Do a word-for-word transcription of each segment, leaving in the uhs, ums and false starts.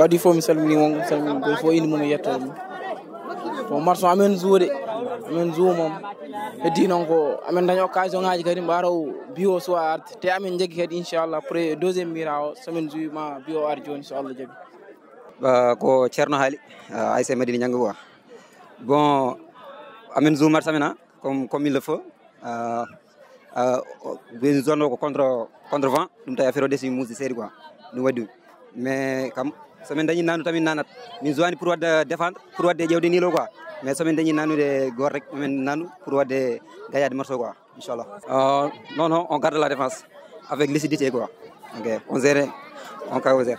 Waɗi fof mi salmini mon, mi salmini gooto fof inde mum e yettoode mum. Bon, match o amen joué de, amen joué moom. Heddi noon ko amen dañi occasion ngaji kadi mbaaro bio soit arde. Te amen jaggi kadi inchallah après deuxième mira o somin joué ma bio ar joni so Allah jaaɓi. Ko Ceerno haali, A S C Madina Ñanngo quoi. Bon, amen joué match amen, comme, comme il le faut. Ɓe zone o ko contre contre vent, ɗum tawi affaire o desi muusde seeɗa quoi. Ɗum waɗi ɗum. Mais kam somin dañi nanu tamin nanat. Min jouani pour wadde défendre, pour wadde ƴewde nilo quoi. Mais somin dañi nanude goto rek, min nanu pour wadde gañade morceau quoi. Inchallah. Non, non, on garde la défense avec lucidité quoi. Ok, on gère, on cause.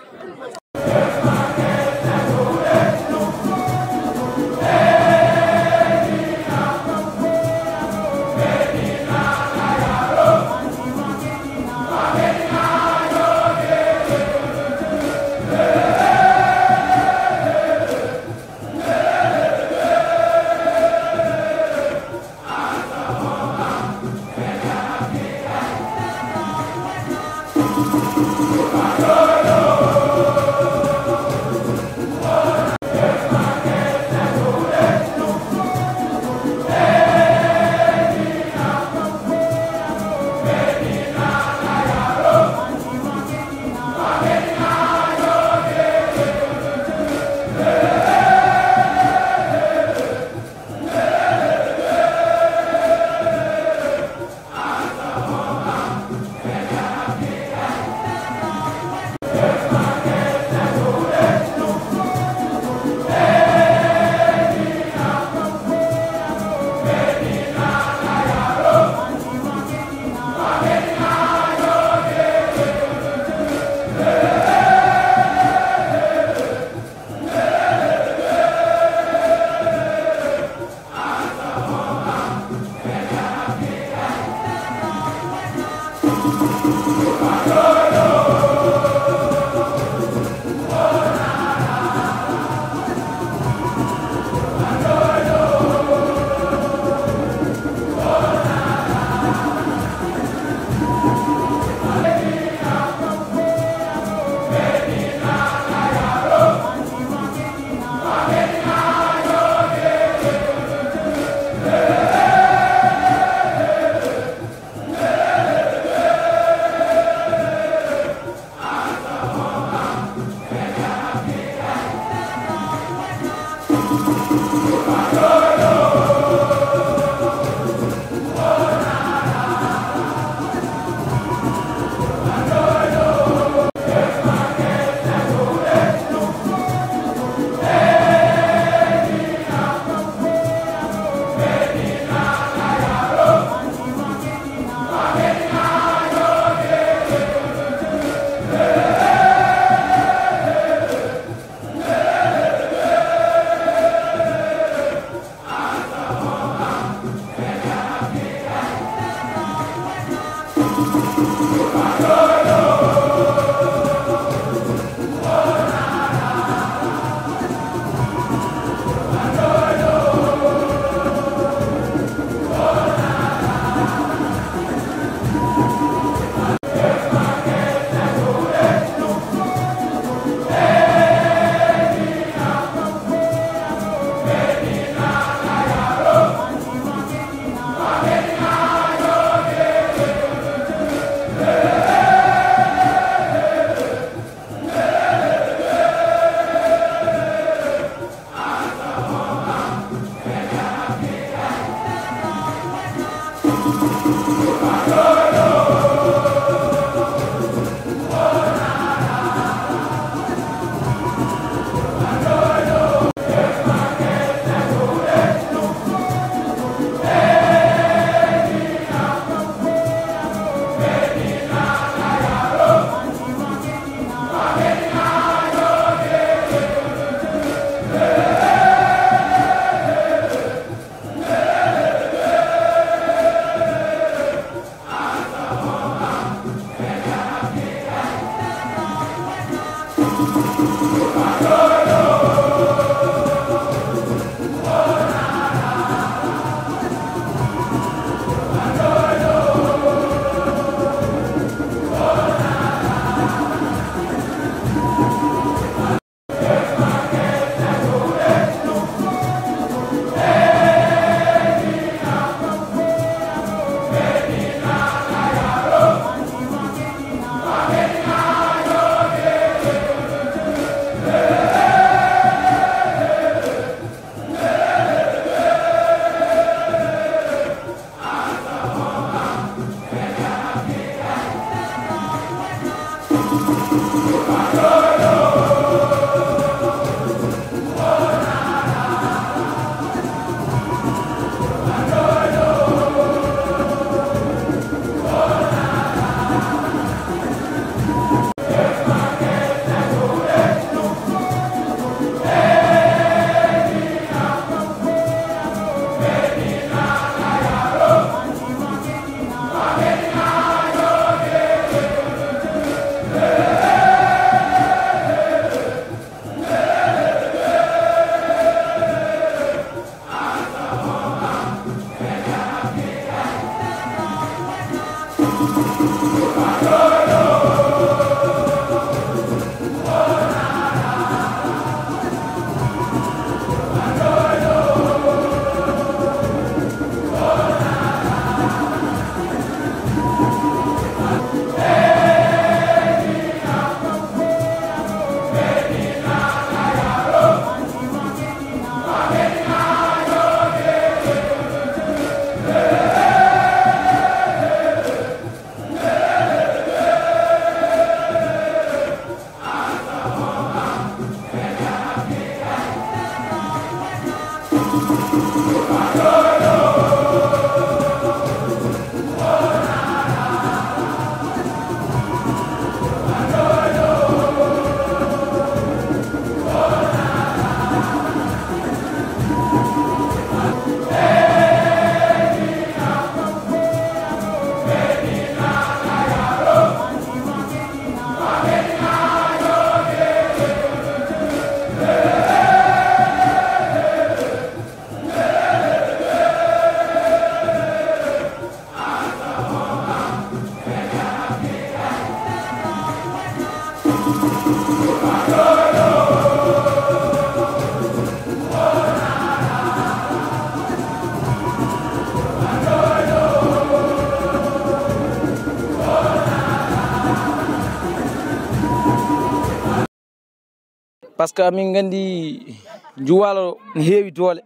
Parce que amin nganndi Juwaalo ne heewi doole,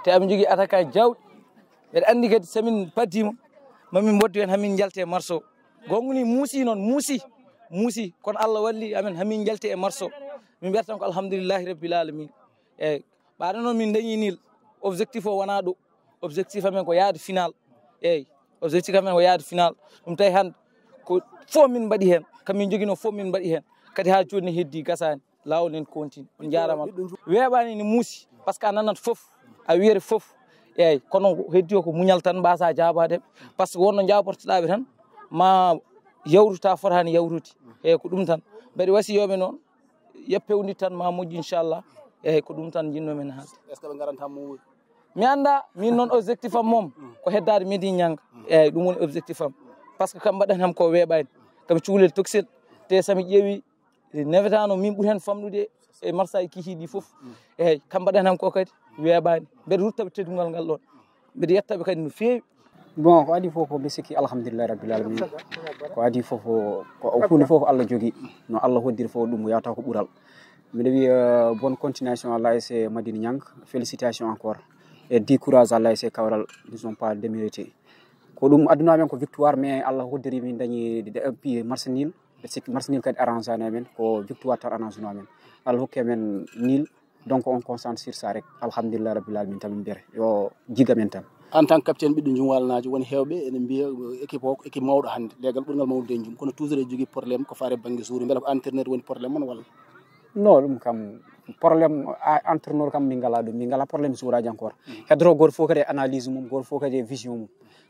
te amin njogii attaquant jaawɗi. Mbeɗa anndi kadi so min paddiima, mamin mboddu heen hamin njalte marso. Gonga ni muusi noon, muusi, muusi, kono Allah walli amen hamin njalte e marso. Min mbiyata tan ko alhamdulillahi rabbil alamin. Eeyi, ɓaade noon min dañi nil, objectif o wonaa ɗo. Objectif amen ko yaade final. Eeyi, objectif amen ko yaade final. Ɗum tawi hannde ko fof min mbaɗi heen, kamin njogino fof min mbaɗi heen. Kadi haa jooni ne heddi gasaani. Laawol en continue. On njaaraama. Weeɓaani ne muusi, parce que a nanat fof, a wiyere fof. Eeyi, kono heddi o ko muñal tan, mbasa jaabaade. Parce que wonno njaabortoɗaa ɓe tan, ma yawruta fotaani yawrude. Eeyi, ko ɗum tan. Mbeɗa wasiyooɓe noon, yo pewndit tan ma moƴƴu, inchallah. Eeyi, ko ɗum tan njinnoomi haalde. Est-ce que ɓe ngaranta mo? Mi annda, min noon objectif am moom, ko heddaade Médine Niang. Eeyi, ɗum woni objectif am. Parce que kam mbaɗani kam ko weeɓaani. Kam cukalel tokosel, te so mi ƴeewi, newetaano min ɓuri heen famɗude e marsaji kikiiɗi ɗi fof. Eeyi, kam mbaɗani kam ko kadi weeɓaani. Mbeɗa rutta ɓe teddungal ngal ɗoon. Mbeɗa yetta ɓe kadi no feewi. Bon, ko adii fof ko mbi sikki alhamdulillahi rabbil alamin. Ko adii fof ko, ko huunde fof ko Allah jogii. No Allah hoddiri fof ɗum yawta ko ɓural. Mbiɗa wiya, euh, bonne continuation à l'A S C Médine Niang. Félicitations encore. Et du courage à l'A S C Kawral. Ils n'ont pas démérité. Ko ɗum aduna men ko victoire, mais Allah hoddiri min dañi de, de, pied match nul. Mbiɗa sikki match nul kadi arrange ani amen, ko victoire tan arrange no amen. Allah hokki amen nul, donc on concentre sur ça rek. Alhamdulillah rabbil alamin, tamin mbiyere yo jiga men tan. En tant que capitaine ɓiɗɗo Jum Waalnaajo, woni heewɓe ene mbiya, euh, équipe o ko équipe mawɗo hannde, leegal ɓurngal mawnude e Jum, kono toujours e jogii problème ko faare bannge suudu. Mbela ko entraîneur woni problème mon walla? Non, ɗum kam problème, a, entraîneur kam min ngalaa ɗum, min ngalaa problème suudu encore. Heddotoo gooto fof kadi e analyse mum, gooto fof kadi e vision mum.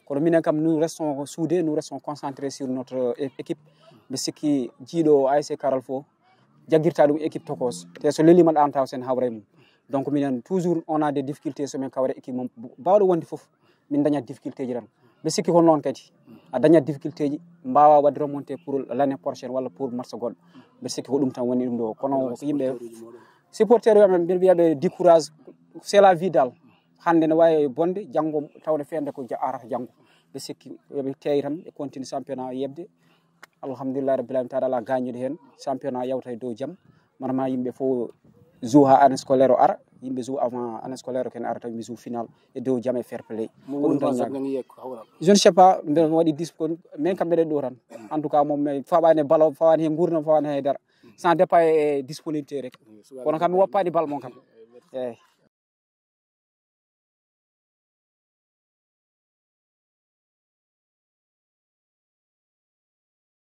Kono minen kam, nous restons soudés, nous restons concentrés sur notre é-, équipe. Mbi sikki jiiɗo A S C Kawral fof jaggirta ɗum équipe tokos. Te so leliima ɗaan taw sen hawra e mum. Donc minen toujours on a des difficultés so min kawra équipe mum. Baawɗo wonde fof, min dañat difficulté ji tan. Mbi sikki ko noon kadi. A dañat difficulté ji, mbaawa waɗde remonté pour l'année prochaine walla pour match goɗɗo. Mbi sikki ko ɗum tan woni ɗum ɗo. Kono ko yimɓe supporter ɓe, mbiɗa wiya ɓe décourage, c'est la vie dal. Hannde ne waawi bonde, janngo tawde feende ko ja-, arata janngo. Mbi sikki yo ɓe teey tan, ɓe continue championnat yeɓde. Alhamdulillah rabbil alamin, taala ala gaañude heen. Championnat yawta e dow jam. Manama yimɓe fof joue haa année scolaire o ara. Yimɓe joue avant année scolaire o ken ara tawi mi joue final e dow jam e fair play. Ko ɗum tan ñaami. Je ne sais pas, mbeɗa waɗi dispon-, min kam mbeɗen ɗo tan. En tout cas, moom mi fawaani e ballon, fawaani e nguurndam, fawaani e haydara. Ça dépend e disponibilité rek. Kono kam mi woppaani bal mon kam. Eeyi.